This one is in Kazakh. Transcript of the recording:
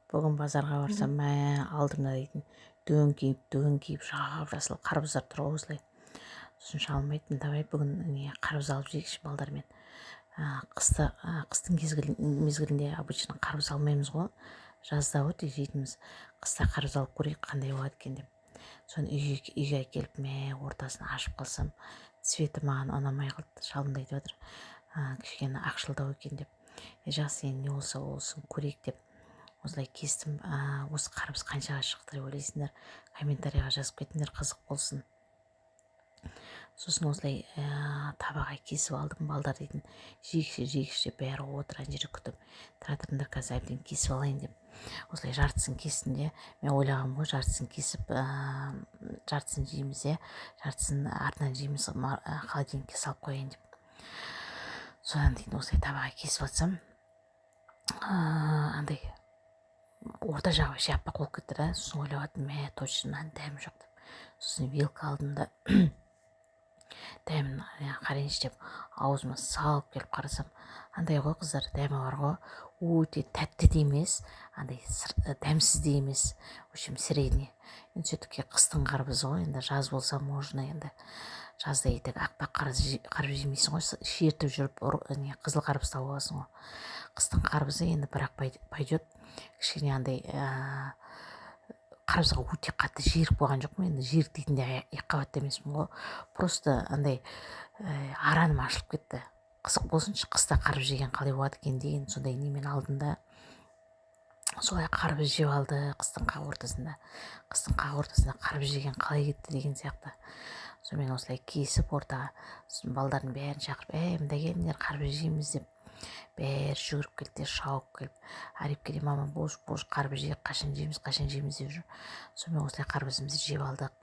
Бүгін базарға барсам, мә, алдымда дейтін дөңкиіп дөңкиіп жап жасыл қарбыздар тұр ғой осылай. Сосын шалым айттым: «Давай бүгін не, қарбыз алып жейікші балдармен». Қыста, қыстың мезгілінде обычно қарбыз алмаймыз ғой, жазда ғой тек жейтініміз. Қыста қарбыз алып көрейік, қандай болады екен деп. Соны үйге әкеліп, мә, ортасын ашып қалсам, цветі маған ұнамай қалды. Шалым да айтып жатыр, кішкене ақшылдау екен деп. Жақсы, енді не болса болсын, көрейік деп осылай кестім. Осы қарбыз қаншаға шықты деп ойлайсыңдар? Комментарийға жазып кетіңдер, қызық болсын. Сосын осылай табаға кесіп алдым. Балдар дейтін: «Жейікші, жейікші», – деп бәрі отыр ана жерде күтіп. «Тұра тұрыңдар, қазір әбден кесіп алайын», – деп осылай жартысын кестім де. Мен ойлағанмын ғой, жартысын кесіп, жартысын жейміз иә, жартысын артынан жейміз, холодильникке салып қояйын деп. Содан кейін осылай табаға кесіп жатсам, андай орта жағы вообще аппақ болып кетті да. Сосын ойлап жатырмын: «Мә, точно мынаның дәмі жоқ», – деп. Сосын вилка алдым да, дәмін қарайыншы деп аузыма салып келіп қарасам, андай ғой, қыздар, дәмі бар ғой, өте тәтті де емес, андай дәмсіз де емес, в общем, средний. Енді все таки қыстың қарбызы ғой енді. Жаз болса, можно. Енді жазда и так аппақ қарбыз жемейсің ғой, шертіп жүріп не, қызыл қарбыз тауып аласың ғой. Қыстың қарбызы енді, бірақ пойдет. Кішкене андай қарбызға өте қатты жерік болған жоқпын. Енді жерік дейтін де екіқабат емеспін ғой, просто андай араным ашылып кетті. Қызық болсыншы, қыста қарбыз жеген қалай болады екен деген сондай немен алдым да, солай қарбыз жеп алды қыстың қақ ортасында. Қыстың қақ ортасында қарбыз жеген қалай кетті деген сияқты. Сонымен осылай кесіп ортаға, сосын балдардың бәрін шақырып: «Ей, мында келіңдер, қарбыз жейміз», – деп. Бәрі жүгіріп келді де, шауып келіп, Арипке де: «Мама, бош, бош, қарбыз жейік, қашан жейміз, қашан жейміз?» – деп жүр. Сонымен осылай қарбызымызды жеп алдық.